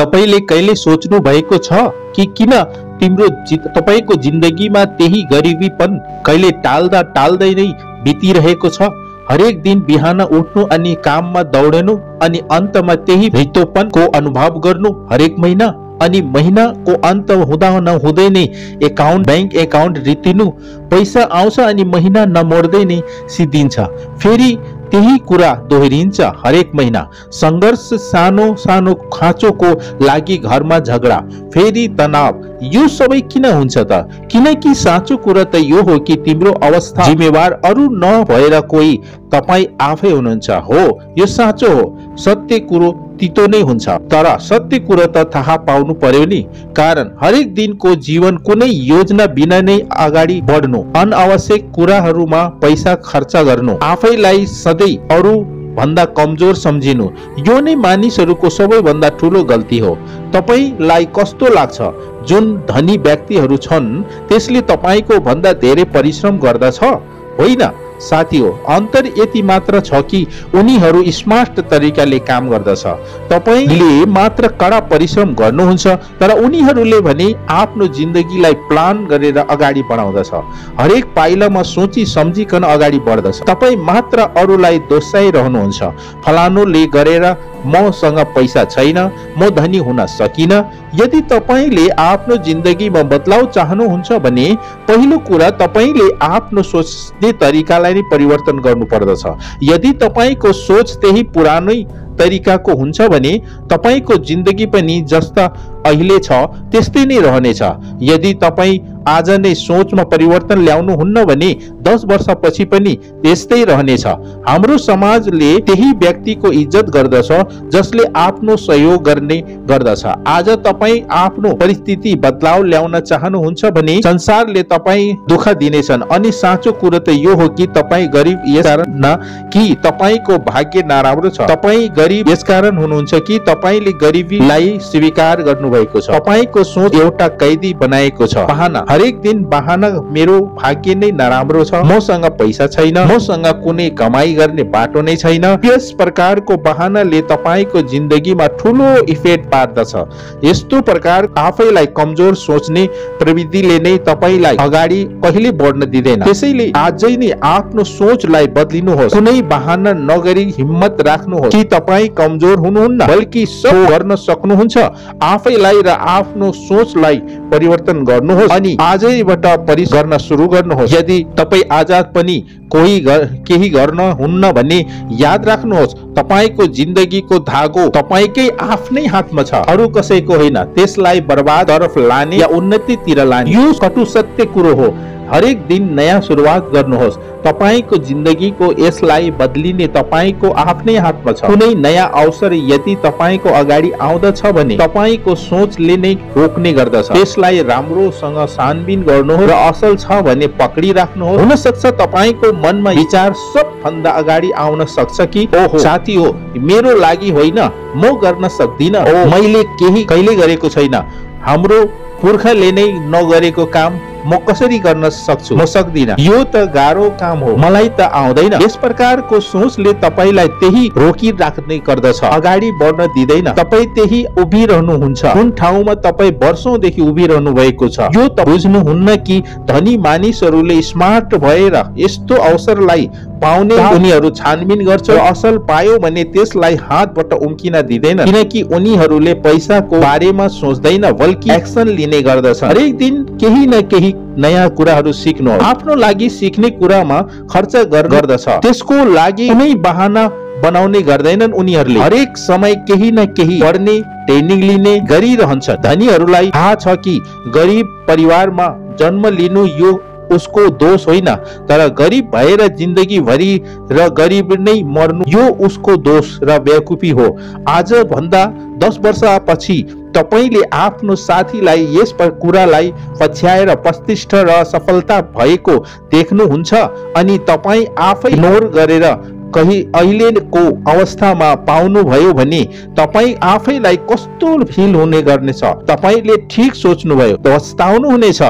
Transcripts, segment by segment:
तपाईले कहिले सोच्नु भएको छ कि किन तपाईको जिन्दगीमा त्यही गरिबीपन कहिले टाल्दा टाल्दै नै बितिरहेको छ? हरेक दिन बिहान उठ्नु अनि काममा दौडनु अनि अन्तमा त्यही रित्तोपनको अनुभव गर्नु। हरेक महिना अनि महिनाको अन्त हुँदा नहुँदै नै बैंक एकाउन्ट रित्तिनु। पैसा आउँछ अनि महिना नमोड्दै नै सिद्धिन्छ। फेरि त्यही कुरा दोहोरिन्छ हरेक महिना। संघर्ष, सानो सानो खाँचोको लागि घरमा झगडा, फेरि तनाव। यो सबै किन हुन्छ त? किनकि साँचो कुरा त यो हो कि तिम्रो अवस्था जिम्मेवार अरू नभएर कोही तपाई आफै हुनुहुन्छ। हो, यो साँचो हो। सत्य कुरो तितो नै हुन्छ, तर सत्य कुरो त थाहा पाउनु पर्यो नि। कारण हरेक दिनको जीवन कुनै योजना बिना नै अगाडि बढ्नु, अनावश्यक कुराहरूमा पैसा खर्च गर्नु, आफैलाई सधैँ अरू भन्दा कमजोर सम्झिनु, यो नै मानिसहरूको सबैभन्दा ठुलो गल्ती हो। तपाईलाई कस्तो लाग्छ जुन धनी व्यक्तिहरू छन् त्यसले तपाईको भन्दा धेरै परिश्रम गर्दछ? होइन साथी हो, अन्तर यति मात्र छ कि उनीहरू स्मार्ट तरिकाले काम गर्दछ। तपाईले मात्र कडा परिश्रम गर्नुहुन्छ, तर उनीहरूले भने आफ्नो जिन्दगीलाई प्लान गरेर अगाडि बढाउँदछ। हरेक पाइलामा सोची सम्झिकन अगाडि बढ्दछ। तपाई मात्र अरूलाई दोस्याइरहनुहुन्छ। फलानुले गरेर मसँग पैसा छैन, म धनी हुन सकिन। यदि तपाईले आफ्नो जिन्दगीमा बदलाव चाहनुहुन्छ भने पहिलो कुरा तपाईले आफ्नो सोच्ने तरिकालाई नै परिवर्तन गर्नु पर्दछ। यदि तपाईको सोच त्यही पुरानै तरिकाको हुन्छ भने तपाईको जिन्दगी पनि जस्ता अहिले छ त्यस्तै नै रहनेछ। यदि तपाई आज नै सोचमा परिवर्तन ल्याउनु हुन्न भने 10 वर्षपछि पनि त्यस्तै रहनेछ। हाम्रो समाजले त्यही व्यक्तिको इज्जत गर्दछ जसले आफ्नो सहयोग गर्ने गर्दछ। आज तपाई आफ्नो परिस्थिति बदलाव ल्याउन चाहनुहुन्छ भने संसारले तपाई दुःख दिनेछन्। अनि साँचो कुरो त यो हो कि तपाई गरिब यसकारण न कि तपाईको भाग्य नराम्रो छ। तपाई गरिब यसकारण हुनुहुन्छ कि तपाईले गरिबीलाई स्वीकार गर्नु भएको छ। तपाईको सोच एउटा कैदी बनाएको छ। बहाना, हरेक दिन बहाना, मेरो भाग्य नै नराम्रो छ, मसँग पैसा छैन, मसँग कुनै कमाई गर्ने बाटो नै छैन। यस प्रकारको बहानाले तपाईको जिन्दगीमा ठूलो इफेक्ट पार्दछ। यस्तो प्रकार आफैलाई कमजोर सोच्ने प्रवृत्तिले नै तपाईलाई अगाडि कहिले बढ्न दिँदैन। त्यसैले आजै नै आफ्नो सोचलाई बदलिनुहोस्। कुनै बहाना नगरी हिम्मत राख्नुहोस् कि तपाई कमजोर हुनुहुन्न, बल्कि सब गर्न सक्नुहुन्छ। आफैलाई र आफ्नो सोचलाई परिवर्तन गर्नुहोस् अनि आजैबाट परिश्रम गर्न सुरु गर्नुहोस्। यदि तपाई आजाद पनि केही गर्न हुन्न भने याद राख्नुहोस्, तपाईको जिन्दगीको धागो तपाईकै आफ्नै हातमा छ, अरू कसैको होइन। त्यसलाई बर्बाद तर्फ लाने या उन्नतितिर लाने यो कटु सत्य कुरो हो। हरेक दिन नयाँ सुरुवात गर्नुहोस्। तपाईको जिन्दगीको यसलाई बदलिने तपाईको आफ्नै हातमा छ। कुनै नयाँ अवसर यदि तपाईको अगाडि आउँदछ भने तपाईको सोचले नै रोक्ने गर्दछ। त्यसलाई राम्रोसँग छानबिन गर्नुहोस् र असल छ भने पक्रिराख्नुहोस्। हुन सक्छ तपाईको मनमा विचार सबभन्दा अगाडि आउन सक्छ कि ओहो साथी हो, मेरो लागि होइन, म गर्न सक्दिन, मैले कहिले गरेको छैन, हाम्रो पुर्खाले नै नगरेको काम म कसरी गर्न सक्छु, म सक्दिन, यो त गाह्रो काम हो, मलाई त आउँदैन। यस प्रकारको सोचले तपाईलाई त्यही रोकिराख्ने गर्दछ, अगाडि बढ्न दिँदैन। तपाई त्यही उभिरहनुहुन्छ जुन ठाउँमा तपाई वर्षौंदेखि उभिरहनु भएको छ। यो त बुझ्नुहुन्न कि धनी मानिसहरूले स्मार्ट भएर यस्तो अवसरलाई पाउने उनीहरू छानबिन गर्छ। असल पायो भने त्यसलाई हातबाट उम्किन दिँदैन, किनकि उनीहरूले पैसाको बारेमा सोच्दैन बल्कि एक्सन लिने गर्दछ। हरेक दिन केही न केही नयाँ कुराहरू सिक्नु, आफ्नो लागि सिक्ने कुरामा खर्च गर्दछ। त्यसको लागि कुनै बहाना बनाउने गर्दैनन् उनीहरूले। हरेक समय केही न केही पढ्ने, ट्रेनिङ लिने गरिरहन्छ। धनीहरूलाई थाहा छ कि गरिब परिवारमा जन्म लिनु यो उसको दोष होइन, तर गरिब भएर जिन्दगी भरि र गरिब नै मर्नु यो उसको दोष र बेवकुफी हो। आज भन्दा 10 वर्षपछि तपाईले आफ्नो साथीलाई यस कुरालाई पछ्याएर प्रतिष्ठा र सफलता भएको देख्नुहुन्छ अनि तपाई आफै इग्नोर गरेर कही अहिलेको अवस्थामा पाउनुभयो भने तपाईँ आफैलाई कस्तो फिल हुने गर्नेछ। तपाईँले ठिक सोच्नुभयो, पछताउनु हुनेछ।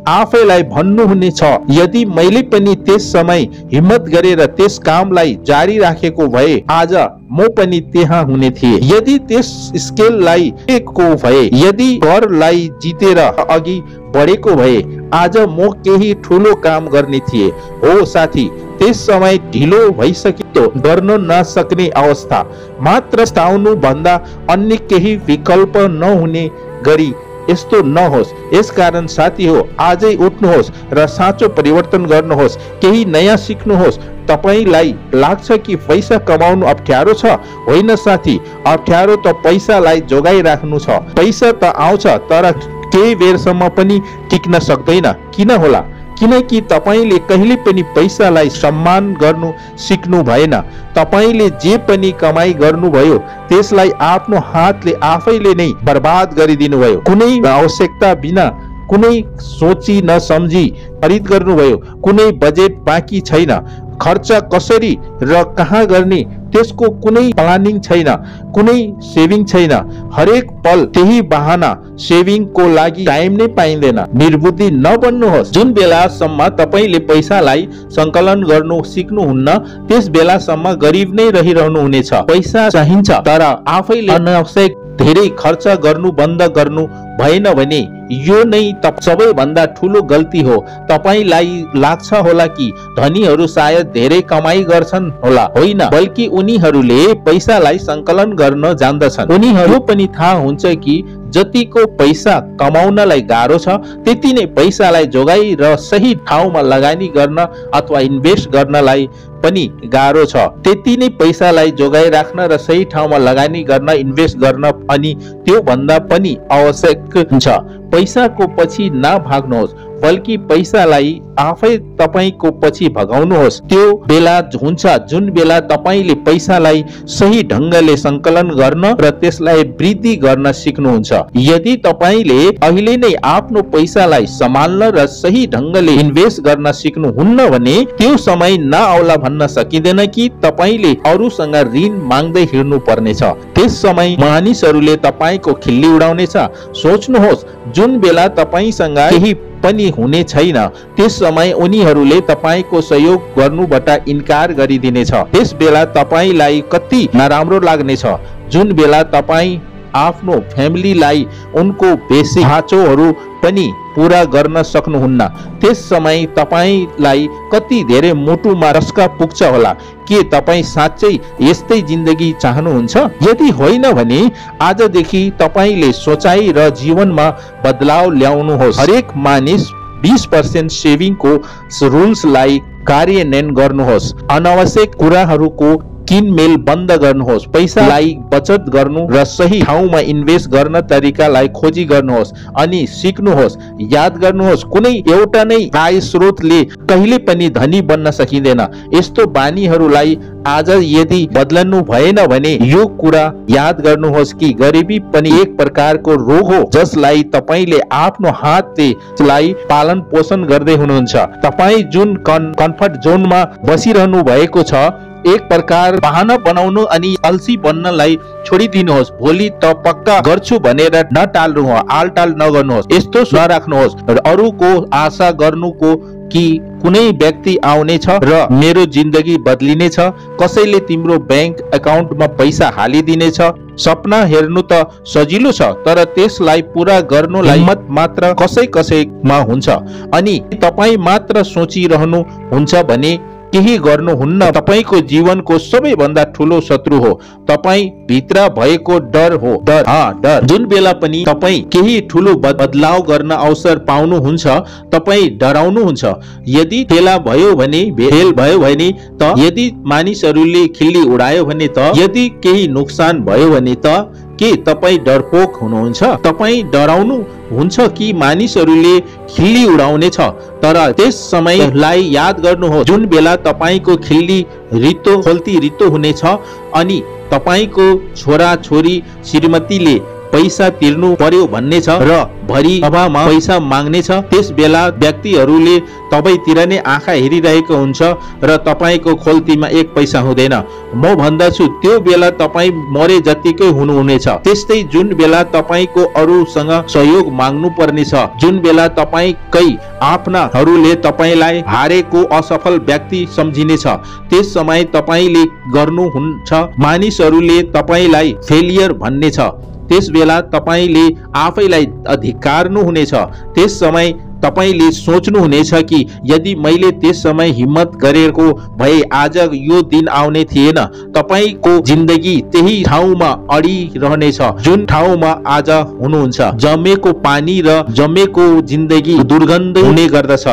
आफैलाई भन्नुहुनेछ, यदि मैले पनि त्यस समय हिम्मत गरेर त्यस कामलाई जारी राखेको भए आज म पनि त्यहाँ हुने थिए। यदि त्यस स्केललाई टेकेको भए, यदि डरलाई जितेर अघि बढेको भए आज म केही ठुलो काम गर्ने थिए। हो साथी, त्यस समय ढिलो भइसक्यो। गर्न नसक्ने अवस्था मात्र स्ताउनु भन्दा अन्य केही विकल्प नहुने गरी यस्तो नहोस्। यसकारण साथी हो, आजै उठ्नुहोस् र साँचो परिवर्तन गर्नुहोस्, केही नयाँ सिक्नुहोस्। तपाईलाई लाग्छ कि पैसा कमाउनु अप्ठ्यारो छ? होइन साथी, अप्ठ्यारो त पैसालाई जोगाइराख्नु छ। पैसा त आउँछ तर केही बेरसम्म पनि टिक्न सक्दैन। किन होला? किनकि तपाईले कहिले पनि पैसालाई सम्मान गर्नु सिक्नु भएन। तपाईले जे पनि कमाई गर्नुभयो त्यसलाई आफ्नो हातले आफैले नै बर्बाद गरिदिनु भयो। कुनै आवश्यकता बिना, कुनै सोची नसम्झी खरिद गर्नुभयो। कुनै बजेट बाँकी छैन। खर्च कसरी र कहाँ गर्ने त्यसको कुनै प्लानिङ छैन, कुनै सेभिङ छैन। हरेक पल त्यही बहाना, सेभिङको लागि टाइम नै पाइँदैन। निर्बुद्धि नबन्नुहोस्। जुन बेलासम्म तपाईले पैसालाई सङ्कलन गर्नु सिक्नुहुन्न त्यस बेलासम्म गरिब नै रहिरहनु हुनेछ। पैसा चाहिन्छ तर आफैले अनावश्यक धेरै खर्च गर्नु बन्द गर्नु भएन भने यो नै सबैभन्दा ठुलो गल्ती हो। तपाईलाई लाग्छ होला कि धनीहरू सायद धेरै कमाई गर्छन् होला। होइन, बल्कि उनीहरूले पैसालाई सङ्कलन गर्न जान्दछन्। उनीहरू पनि थाहा हुन्छ कि जतिको पैसा कमाउनलाई गाह्रो छ त्यति नै पैसालाई जोगाई र सही ठाउँमा लगानी गर्न अथवा इन्भेस्ट गर्नलाई पनि गाह्रो छ। त्यति नै पैसालाई जोगाई राख्न र सही ठाउँमा लगानी गर्न, इन्भेस्ट गर्न अनि त्यो भन्दा पनि आवश्यक हुन्छ। पैसाको पछि नभाग्नुहोस्, बल्कि पैसालाई आफै तपाईको पछि भगाउनुहोस्। त्यो बेला हुन्छ जुन बेला तपाईले पैसालाई सही ढङ्गले सङ्कलन गर्न र त्यसलाई वृद्धि गर्न सिक्नुहुन्छ। यदि तपाईले अहिले नै आफ्नो पैसालाई सम्हाल्न र सही ढङ्गले इन्भेस्ट गर्न सिक्नुहुन्न भने त्यो समय नआउला भन्न सकिँदैन कि तपाईले अरूसँग ऋण माग्दै हिँड्नु पर्नेछ। त्यस समय मानिसहरूले तपाईको खिल्ली उडाउनेछ। सोच्नुहोस्, जुन बेला तपाईसँग केही पनि हुने छैन त्यस समय उनीहरूले तपाईको सहयोग गर्नुबाट इन्कार गरिदिनेछ। त्यस बेला तपाईलाई कति नराम्रो लाग्नेछ। जुन बेला तपाईँ आफ्नो फ्यामिलीलाई उनको बेसिक खाँचोहरू पनि पूरा गर्न सक्नुहुन्न त्यस समय तपाईलाई कति धेरै मुटुमा रस्का पुग्छ होला। के तपाईँ साँच्चै यस्तै जिन्दगी चाहनुहुन्छ? यदि होइन भने आजदेखि तपाईले सोचाइ र जीवनमा बदलाव ल्याउनुहोस्। हरेक मानिस 20% सेभिङको रुल्सलाई कार्यान्वयन गर्नुहोस्। अनावश्यक कुराहरूको किनमेल बन्द गर्नुहोस्। पैसालाई बचत गर्नु र सही ठाउँमा इन्भेस्ट गर्न तरिकालाई खोजी गर्नुहोस् अनि सिक्नुहोस्। याद गर्नुहोस्, कुनै एउटा नै आय स्रोतले कहिले पनि धनी बन्न सकिँदैन। यस्तो बानीहरूलाई आज यदि बदल्नु भएन भने यो कुरा याद गर्नुहोस् कि गरिबी पनि एक प्रकारको रोग हो जसलाई तपाईले आफ्नो हातले पालन पोषण गर्दै हुनुहुन्छ। तपाईँ जुन कम्फर्ट जोनमा बसिरहनु भएको छ एक प्रकार बहाना बनाउनु अनि अल्छी बन्नलाई छोडिदिनुहोस्। भोलि त पक्का गर्छु भनेर नटाल्नुहोस्, आलटाल नगर्नुहोस्। यस्तो नराख्नुहोस् अरूको आशा गर्नुको कि कुनै व्यक्ति आउनेछ र मेरो जिन्दगी बदलिनेछ, कसैले तिम्रो बैंक अकाउन्टमा पैसा हालिदिनेछ। सपना हेर्नु त सजिलो छ तर त्यसलाई पूरा गर्नुलाई हिम्मत मात्र कसैमा हुन्छ। अनि तपाईँ मात्र सोचिरहनु हुन्छ भने केही गर्नुहुन्न। तपाईको जीवनको सबैभन्दा ठुलो शत्रु हो तपाईँ भित्र भएको डर हो। डर जुन बेला पनि तपाईँ केही ठुलो बदलाव गर्न अवसर पाउनुहुन्छ तपाईँ डराउनुहुन्छ। यदि फेल भयो भने त, यदि मानिसहरूले खिल्ली उडायो भने त, यदि केही नोक्सान भयो भने त के तपाईँ डरपोक हुनुहुन्छ? तपाईँ डराउनु हुन्छ कि मानिसहरूले खिल्ली उडाउने छ? तर त्यस समयलाई याद गर्नुहोस् जुन बेला तपाईको खिल्ली खोल्ती रित्तो हुनेछ अनि तपाईको छोरा छोरी श्रीमतीले पैसा तिर्नु पर्यो भन्ने छ र भरि सभामा पैसा माग्ने छ, त्यस बेला व्यक्तिहरूले तपाईतिर नै आँखा हेरिरहेको हुन्छ र तपाईको खोल्तीमा एक पैसा हुँदैन। म भन्दछु त्यो बेला तपाई मरे जतिकै हुनुहुनेछ। त्यस्तै जुन बेला तपाईको अरूसँग सहयोग माग्नु पर्ने छ, जुन बेला तपाईकै आफ्नाहरूले तपाईलाई हारेको असफल व्यक्ति सम्झिनेछ, त्यस समय तपाईले गर्नुहुन्छ मानिसहरूले तपाईलाई फेलियर भन्ने छ। त्यस बेला तपाईले आफैलाई अधिकारनु हुनेछ। त्यस समय तपाईले सोच्नु हुनेछ कि यदि मैले त्यस समय हिम्मत गरेको भए आज यो दिन आउने थिएन। तपाईको जिन्दगी त्यही ठाउँमा अडिरहनेछ जुन ठाउँमा आज हुनुहुन्छ। जमेको पानी र जमेको जिन्दगी दुर्गन्ध हुने गर्दछ।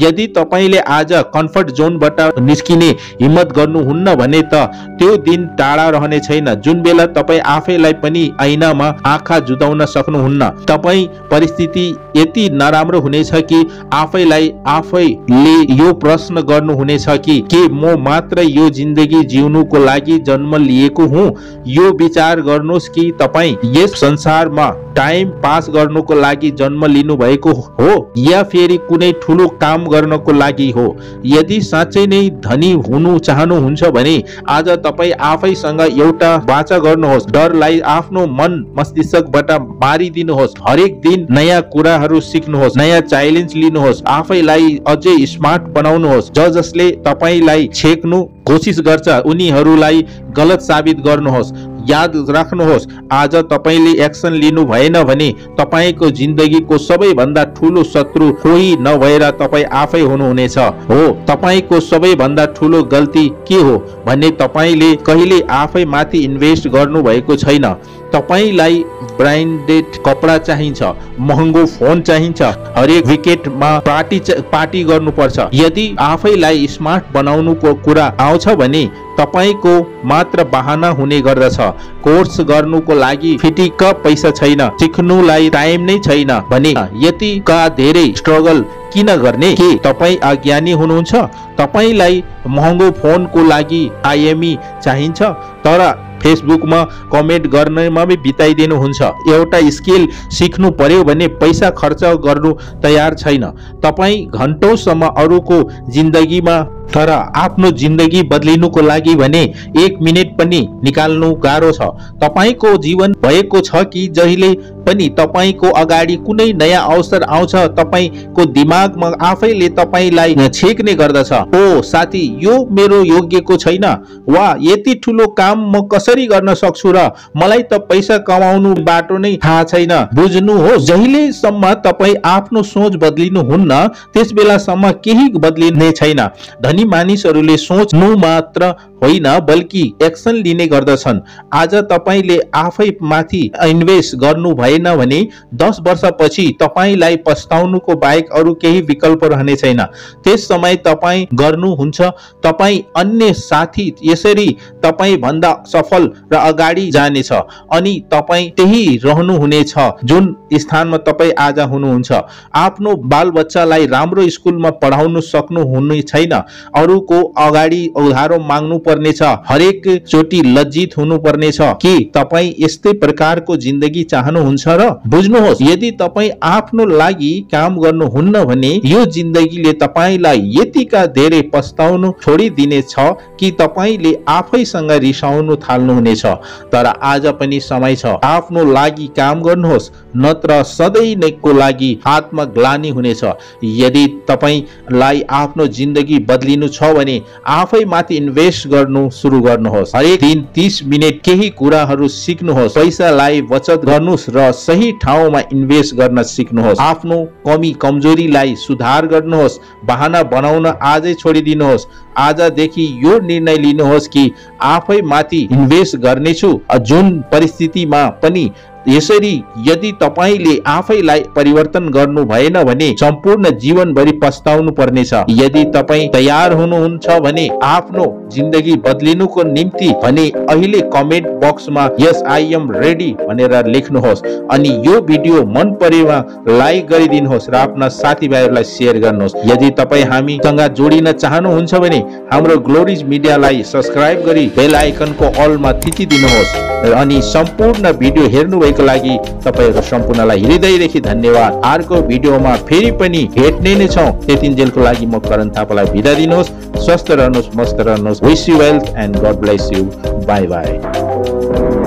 यदि तपाईले आज कम्फर्ट जोनबाट निस्किने हिम्मत गर्नुहुन्न भने त त्यो दिन टाढा रहने छैन जुन बेला तपाई आफैलाई पनि ऐनामा आँखा जुदाउन सक्नुहुन्न। तपाई परिस्थिति यति नराम्रो हुनेछ कि आफैलाई आफैले यो प्रश्न गर्नुहुनेछ कि के म मात्र यो जिन्दगी जिउनुको लागि जन्म लिएको हुँ। यो विचार गर्नुहोस् कि तपाई यस संसारमा टाइम पास गर्नुको लागि जन्म लिनु भएको हो या फेरि कुनै ठुलो काम गर्नको लागि हो। यदि साँच्चै नै धनी हुनु चाहनुहुन्छ भने आज तपाई आफैसँग एउटा वाचा गर्नुहोस्। डरलाई आफ्नो मन मस्तिष्कबाट मारिदिनुहोस्। हरेक दिन नयाँ कुराहरू सिक्नुहोस्, नयाँ च्यालेन्ज लिनुहोस्, आफैलाई अझै स्मार्ट बनाउनुहोस्। जसले तपाईलाई छेक्नु कोसिस गर्छ उनीहरूलाई गलत साबित गर्नुहोस्। याद राख्नुहोस्, आज तपाईले एक्सन लिनु भएन भने तपाईको जिन्दगीको सबैभन्दा ठुलो शत्रु कोही नभएर तपाई आफै हुनुहुनेछ। हो, तपाईको सबैभन्दा ठुलो गल्ती के हो भने तपाईले कहिले आफै माथि इन्भेस्ट गर्नु भएको छैन। तपाईलाई ब्रान्डेड कपडा चाहिन्छ, महँगो फोन चाहिन्छ, हरेक विकेटमा पार्टी गर्नुपर्छ। यदि आफैलाई स्मार्ट बनाउनुको कुरा आउँछ भने तपाईको मात्र बहाना हुने गर्दछ। कोर्स गर्नुको लागि फिटिक्क पैसा छैन, सिक्नुलाई टाइम नै छैन भने यतिका धेरै स्ट्रगल किन गर्ने? के तपाई अज्ञानी हुनुहुन्छ? तपाईलाई महँगो फोनको लागि आइएमई चाहिन्छ तर फेसबुकमा कमेन्ट गर्नमा बिताइदिनुहुन्छ। एउटा स्किल सिक्नु पर्यो भने पैसा खर्च गर्नु तयार छैन। तपाई घण्टौंसम्म अरूको जिन्दगीमा तर आफ्नो जिन्दगी बदलिनुको लागि भने 1 मिनेट पनि निकाल्नु गाह्रो छ। तपाईको जीवन भएको छ कि जहिले पनि तपाईको अगाडि कुनै नयाँ अवसर आउँछ तपाईको दिमागमा आफैले तपाईलाई छेक्ने गर्दछ। ओ साथी, यो मेरो योग्यको छैन, वा यति ठुलो काम म कसरी गर्न सक्छु र मलाई त पैसा कमाउनु बाटो नै थाहा छैन। बुझ्नुहोस्, जहिलेसम्म तपाई आफ्नो सोच बदलिनुहुन्न त्यस बेलासम्म केही बदलिने छैन। धनी मानिसहरूले सोच्नु मात्र होइन बल्कि एक्सन लिने गर्दछन्। आज तपाईले आफै माथि इन्भेस्ट गर्नु भएन भने 10 वर्षपछि तपाईलाई पछताउनुको बाहेक अरू केही विकल्प रहने छैन। त्यस समय तपाई गर्नुहुन्छ तपाई अन्य साथी यसरी तपाई भन्दा सफल र अगाडि जानेछ अनि तपाई त्यही रहनुहुनेछ जुन स्थानमा तपाई आज हुनुहुन्छ। आफ्नो बालबच्चालाई राम्रो स्कुलमा पढाउन सक्नु हुने छैन, अरूको अगाडि उधारो माग्नु पर्नेछ, हरेक चोटी लज्जित हुनु पर्नेछ। के तपाई यस्तै प्रकारको जिन्दगी चाहनुहुन्छ र? बुझ्नुहोस्, यदि तपाई आफ्नो लागि काम गर्नुहुन्न भने यो जिन्दगीले तपाईलाई यतिका धेरै पछताउनु छोडिदिनेछ कि तपाईले आफैसँग रिसाउनु थाल्नुहुनेछ। तर आज पनि समय छ, आफ्नो लागि काम गर्नुहोस्, नत्र सधैँ नैको लागि आत्मग्लानि हुनेछ। यदि तपाईलाई आफ्नो जिन्दगी बदलिनु छ भने आफै माथि इन्भेस्ट गर्नु सुरु गर्नुहोस्। हरेक दिन 30 मिनेट केही कुराहरू सिक्नुहोस्, पैसालाई बचत गर्नुहोस् र सही ठाउँमा इन्भेस्ट गर्न सिक्नुहोस्। आफ्नो कमी कमजोरीलाई सुधार गर्नुहोस्, बहाना बनाउन आजै छोडिदिनुहोस्। आजदेखि यो निर्णय लिनुहोस् कि आफै माथि इन्भेस्ट गर्नेछु। जुन परिस्थितिमा पनि यसरी यदि तपाईले आफैलाई परिवर्तन गर्नु भएन भने सम्पूर्ण जीवनभरि पछताउनु पर्नेछ। यदि तपाई तयार हुनुहुन्छ भने आफ्नो जिन्दगी बदलिनुको निम्ति भने अहिले कमेन्ट बक्समा यस आई एम रेडी भनेर लेख्नुहोस् अनि यो भिडियो मन परेमा लाइक गरिदिनुहोस् र आफ्ना साथीभाइहरूलाई शेयर गर्नुहोस्। यदि तपाई हामीसँग जोडिन चाहनुहुन्छ भने हाम्रो ग्लोरिज मिडियालाई सब्स्क्राइब गरी बेल आइकनको अलमा थिचिदिनुहोस् अनि सम्पूर्ण भिडियो हेर्नु समयको लागि तपाईहरु सम्पूर्णलाई हृदयदेखि धन्यवाद। अर्को भिडियोमा फेरि पनि भेट्ने नै छौं। त्यतिन्जेलको लागि म करण थापालाई बिदा दिनुहोस्। स्वस्थ रहनुहोस्, मस्त रहनुहोस्। Wish you wealth and God bless you. By by.